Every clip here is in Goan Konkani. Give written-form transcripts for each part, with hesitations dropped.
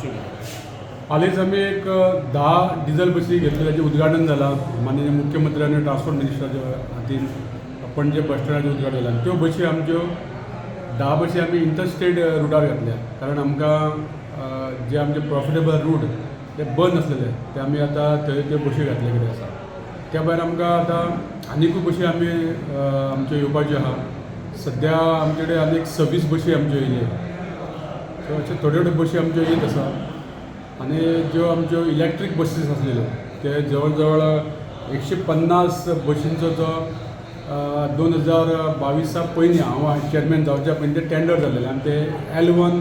कशें कितें? हालींच आमी एक 10 डिझल बसी घेतल्यो, ताचें उद्घाटन जालां. माननीय मुख्यमंत्री आनी ट्रान्सपोर्ट मिनिस्टराच्या हातीन पणजे बस स्टँडाचें उद्घाटन जालां. त्यो बशी आमच्यो 10 बसी आमी इंटरस्टेट रुटार घातल्या, कारण आमकां जे आमचे प्रॉफिटेबल रूट ते बंद आसलेले, ते आमी आतां थंय त्यो बशी घातले कितें आसा. त्या भायर आमकां आतां आनिकूय बशी आमी आमच्यो येवपाच्यो आहा. सद्या आमचे कडेन आनी 26 बशी आमच्यो येयल्यो. सो अशे थोड्यो थोड्यो बशी आमच्यो येयत आसा. आनी ज्यो आमच्यो इलेक्ट्रीक बसीस आसलेल्यो, ते जवळ जवळ 150 बशींचो जो 2022 पयलीं, हांव चेअरमॅन जावच्या पयलीं ते टेंडर जाल्लेले आनी ते एल 1,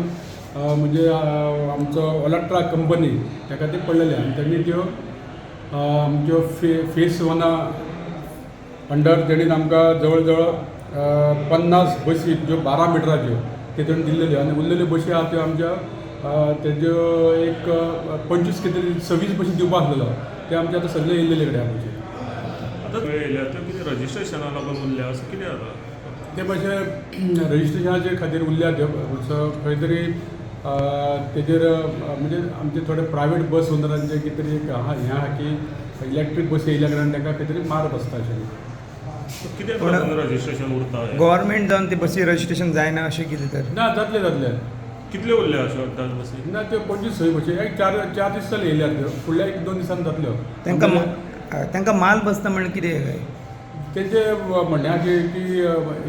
म्हणजे आमचो ओलेक्ट्रा कंपनी, ताका ते पडलेले. आनी तेणी त्यो आमच्यो फेस वना अंडर तेणी आमकां जवळ जवळ 50 बसी ज्यो 12 मिटराच्यो त्यो तेणी दिल्लेल्यो. आनी उरलेल्यो बशी आहा त्यो आमच्या तेज्यो एक 25 कितें तरी 26 बशी दिवपा आसलेलो, ते आमचे आतां सगळे येयल्लेले कडेन आहा बशी. आतां वेळ येयल्या, त्यो कितें रजिस्ट्रेशना लागून उरल्या, असो कितें जाता? ते मातशे रजिस्ट्रेशनाचे खातीर उरल्या त्यो. सो खंय तरी तेजेर म्हणजे आमचे थोडे प्रायवेट बस ओनरांचे कितें तरी एक आहा, हें आहा की इलेक्ट्रीक बसी येयल्या कारणान तांकां खंय तरी मार बसता अशें. कितें पूण- लागून रजिस्ट्रेशन उरता हें? गव्हर्मेंट जावन ती बसी रजिस्ट्रेशन जायना अशें कितें तर? ना, जातले जातले. कितल्यो उरल्या अश्यो अंदाज बसी? ना, त्यो 25 सय बशी एक चार दीस जाले येयल्यात त्यो. फुडल्या एक दोन दिसान जातल्यो. तांकां तांकां माल बसता म्हणल्यार कितें काय? तेजे म्हणणें आहा की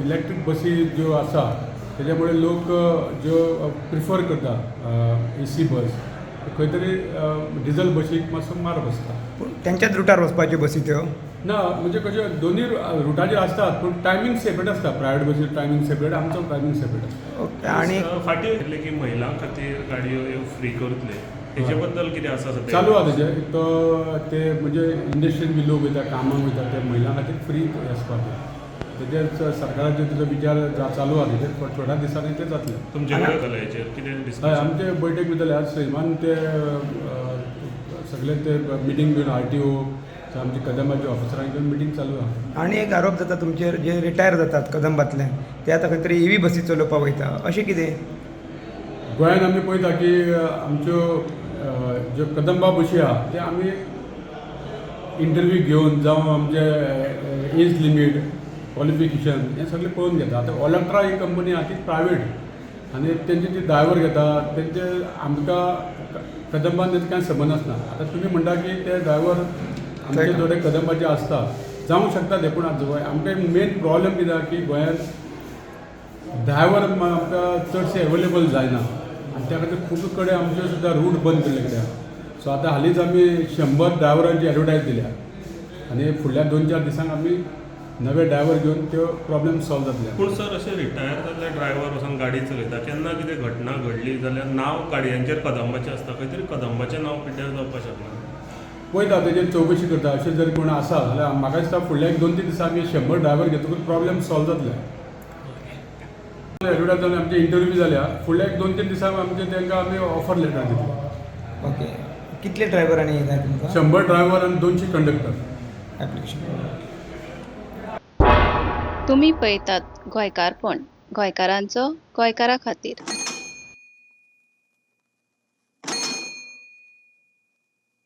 इलेक्ट्रीक बसी ज्यो आसा तेज्या मुळे लोक ज्यो प्रिफर करता एसी बस, खंय तरी डिजल बशीक मातसो मार बसता. पूण तेंच्याच रुटार वचपाच्यो बसी त्यो? ना, म्हणजे कशें, दोनूय रुटाचेर आसतात, पूण टायमींग सेपरेट आसता. प्रायवेट बसीर टायमींग सेपरेट, आमचो टायमींग सेपरेट आसता. ओके, आनी फाटीं म्हणलें की महिलां खातीर गाडयो ह्यो फ्री करतले, हेजे बद्दल कितें आसा सद्या? चालू आहा तेजें. एक तो ते म्हणजे इंडस्ट्रीन बी लोक वयता, कामाक वयता, ते महिलां खातीर फ्री वचपाक, तेजेर सरकाराचेर तेजो विचार चालू आहा. तेजेर थोड्या दिसांनी ते जातलें. तुमचे कडेन जालें हेचेर कितें हय. डिस्कशन? आमचे बैठक बी जाले आज सैमान. ते सगळे ते मिटींग बीन आरटीओ, आमचे कदंबाचे ऑफिसरांक घेवन मिटींग चालू आहा. आनी एक आरोप जाता तुमचेर, जे रिटायर जातात कदंबातले ते आतां खंय तरी ईव्ही बसी चलोवपाक वयता, अशें कितें? गोंयांत आमी पळयता की आमच्यो ज्यो कदंबा बशी आहा, ते आमी इंटरव्यू घेवन जावं आमचे एज लिमीट, क्वॉलिफिकेशन हें सगळें पळोवन घेता. आतां ओलेक्ट्रा ही कंपनी आहा ती प्रायवेट आनी तेंचे जे ड्रायवर घेता तेंचे आमकां कदंबान तेंचो कांय संबंद आसना. आतां तुमी म्हणटा की ते ड्रायवर आमचे थोडे कदंबाचे आसता, जावंक शकता ते. पूण आमकां मेन प्रॉब्लेम कितें आहा की गोंयांत ड्रायवर आमकां चडशे एवेलेबल जायना आनी त्या खातीर खूब कडेन आमच्यो सुद्दां रूट बंद केल्ले कडेन आहा. सो आतां हालींच आमी 100 ड्रायवरांची एडवर्टायज दिल्या आनी फुडल्या दोन चार दिसांक आमी नवे ड्रायवर घेवन त्यो प्रॉब्लेम सॉल्व जातले. पूण सर, अशें रिटायर जाल्ले ड्रायव्हर वचून गाडी चलयता, केन्ना कितें घटना घडली जाल्यार नांव गाडयांचेर कदंबाचें आसता, खंय तरी कदंबाचें नांव पिड्ड्यार जावपाक शकना? पळयता, तेजेर चवकशी करता. अशें जर कोण आसा जाल्यार म्हाका दिसता फुडल्या एक दोन तीन दिसांनी आमी 100 ड्रायवर घेतकूच प्रॉब्लेम सॉल्व जातले. एडवर्टायज जावन आमचे इंटरव्यू जाल्या. फुडल्या एक दोन तीन दिसांक आमचे तांकां आमी ऑफर लेटर दितले. ओके, कितले ड्रायव्हर आनी जाय तुमकां? 100 ड्रायवर आनी 200 कंडक्टर. एप्लिकेशन. तुमी पळयतात गोंयकारपण, गोंयकारांचो गोंयकारा खातीर.